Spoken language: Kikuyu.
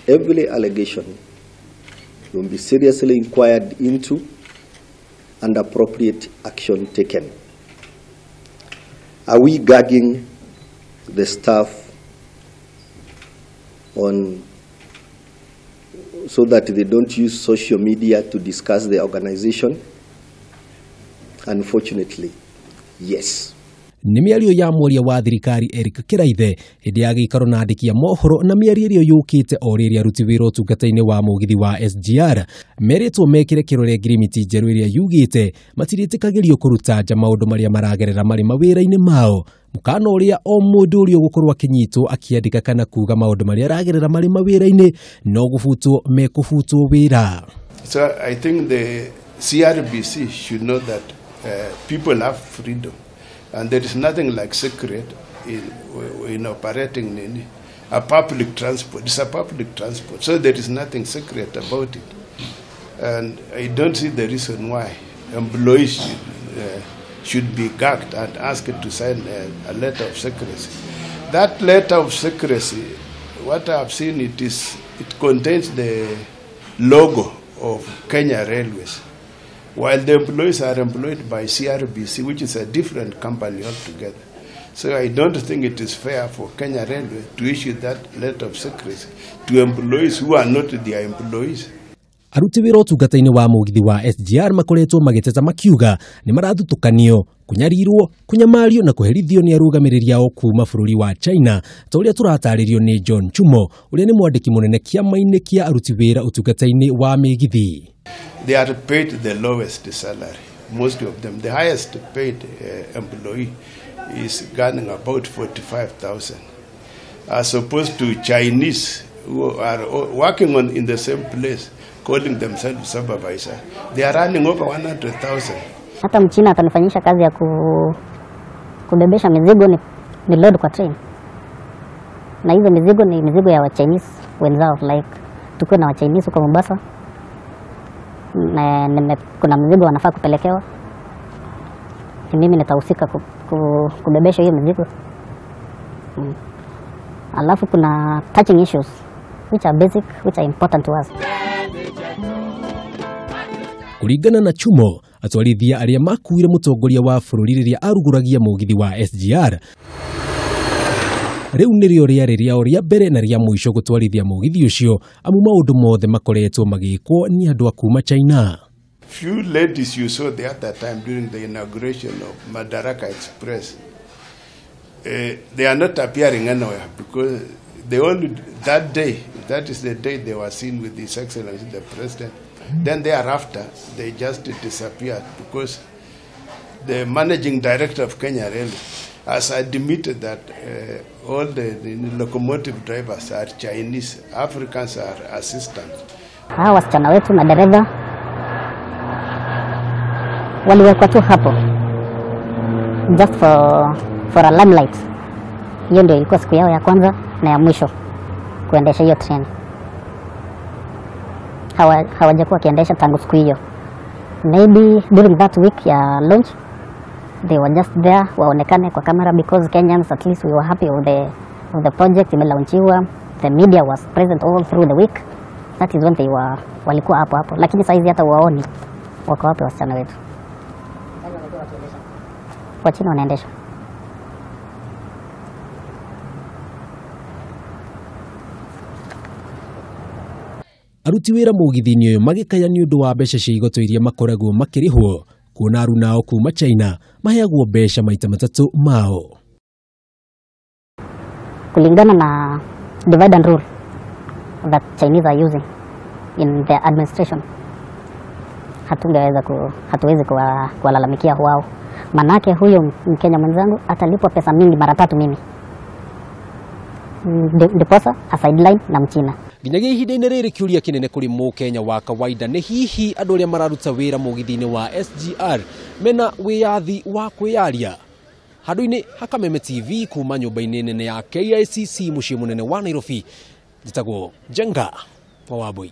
Every allegation will be seriously inquired into and appropriate action taken. Are we gagging the staff on so that they don't use social media to discuss the organization? Unfortunately, yes. Nĩ mĩario ya mwaria wa thirikari Eric Kiraithe hĩndĩ ya gĩikaro na andĩki a mohoro na mĩario ĩrĩa yũkĩte o rĩrĩa aruti wĩra ũtungata-inĩ wa mũgithi wa SGR merĩtwo mekĩre kĩrore ngirimiti njerũ ĩrĩa yugĩte matirĩtĩkagĩrio kũruta nja maũndũ marĩa maragerera marĩ mawĩra-inĩ mao. Mũkana ũrĩa o mũndũ ũrĩa ũgũkorwo akĩnyitwo akĩandĩka kana kuga maũndũ marĩa aragerera marĩ mawĩra-inĩ no gũbutwo mekũbutwo wĩra. So I think the CRBC should know that people have freedom. And there is nothing like secret in operating in a public transport. It's a public transport, so there is nothing secret about it. And I don't see the reason why employees should be gagged and asked to sign a letter of secrecy. That letter of secrecy, what I have seen, it contains the logo of Kenya Railways, while the employees are employed by CRBC, which is a different company altogether. So I don't think it is fair for Kenya Railway to issue that letter of secrecy to employees who are not their employees. Aruti wĩra ũtungata-inĩ wa mũgithi wa SGR makoretwo magĩteta makiuga nĩ marathutũkanio, kũnyarirwo, kũnyamario na kũherithio nĩ arũgamĩrĩri ao kuma bũrũri wa China, ta ũrĩa tũratarĩrio nĩ John Chumo ũrĩa nĩ mwandĩki mũnene kĩama-inĩ kĩa aruti wĩra ũtungata-inĩ wa mĩgithi. They are paid the lowest salary, most of them. The highest paid employee is earning about 45,000, as opposed to Chinese who are working in the same place, calling themselves supervisor. They are earning over 100,000. Hata mchina atanifanyisha kazi ya kubebesha mizigo ni load kwa train. Na hizo mizigo ni mizigo ya wa Chinese wenzao, like tuko na wa Chinese huko Mombasa. Na kuna mzigo wanafaa kupelekewa, mimi nitahusika kubebesha hiyo mizigo. Alafu kuna touching issues which are basic, which are important to us. Kuringana na Chumo, atwarithia arĩa makuire mũtongoria wa bũrũri rĩrĩa arugũragia mũgithi wa SGR rĩu nĩrĩo rĩarĩ rĩao rĩa mbere na rĩa mũico gũtwarithia mũgithi ũcio, amu maũndũ mothe makoretwo magĩkwo nĩ andũ a kuma China. Few ladies you saw the other time during the inauguration of Madaraka Express, they are not appearing anywhere because they only that day, that is the day they were seen with His Excellency the President. Then thereafter, they just disappeared because the managing director of Kenya Railways has admitted that all the locomotive drivers are Chinese, Africans are assistants. Hawa wasichana wetu madereva waliwekwa tu hapo just for a limelight. Hiyo ndio ilikuwa siku yao ya kwanza na ya mwisho kuendesha hiyo train. Hawajakuwa wakiendesha tangu siku hiyo. Maybe during that week ya launch they were just there waonekane kwa kamera because Kenyans at least we were happy of the project imelaunchiwa. The media was present all through the week. That is when they were walikuwa hapo hapo, lakini saizi hata waoni wako wapi wasichana wetu. Wachina wanaendesha. Aruti wĩra mũgithi-inĩ ũyũ magĩkaya nĩ ũndũ wa mbeca cia igoto iria makoragwo makĩrĩhwo, kuona aruna ao kuma China maheagwo mbeca maita matatũ mao. Kulingana na divide and rule that Chinese are using in their administration, hatuwezi kuwalalamikia wao. Manake huyo Mkenya mwenzangu atalipwa pesa mingi mara tatu mimi, ndiposa a sideline na Mchina. Nginyagia ihinda-inĩ rĩrĩ kĩũria kĩnene kũrĩ mũkenya wa kawaida nĩ hihi andũ arĩa mararuta wĩra mũgithi-inĩ wa SGR mena wĩyathi wa kwĩyaria. Handũ-inĩ ha Kameme TV kuma nyũmba-inĩ nene ya KICC mũciĩ mũnene wa Nairobi, njĩtagwo Njenga wa Wambui.